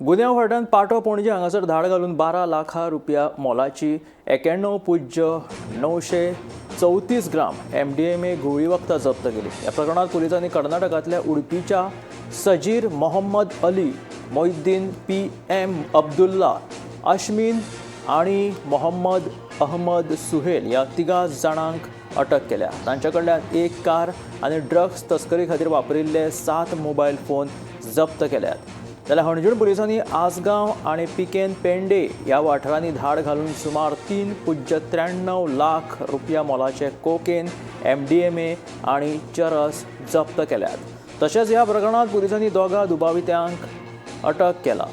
गुन्यांव फाटल्यान पाटो पणजे हांगासर धाड घालून 12 लाखां रुपया मोलाची 91.934 ग्राम एमडीएमए घुंवळी वखदां जप्त केली. ह्या प्रकरणात पुलिसांनी कर्नाटकांतल्या उडपीच्या सजीर मोहम्मद अली, मोहिद्दीन पी.एम. अब्दुल्ला, अश्मीन आनी मोहम्मद अहमद सुहेल ह्या तिगां जाणांक अटक केल्या. तांच्या कडल्यान एक कार आनी ड्रग्स तस्करी खातीर वापरिल्ले 7 मोबायल फोन जप्त केल्यात. जाल्यार हणजूण पुलिसांनी आसगांव आनी पिकेन पेंडे ह्या वाठारांनी धाड घालून सुमार 3.93 लाख रुपया मोलाचे कोकेन, एमडीएमए आनी चरस जप्त केल्यात. तशेंच ह्या प्रकरणांत पुलिसांनी 2 दुबावितांक अटक केला.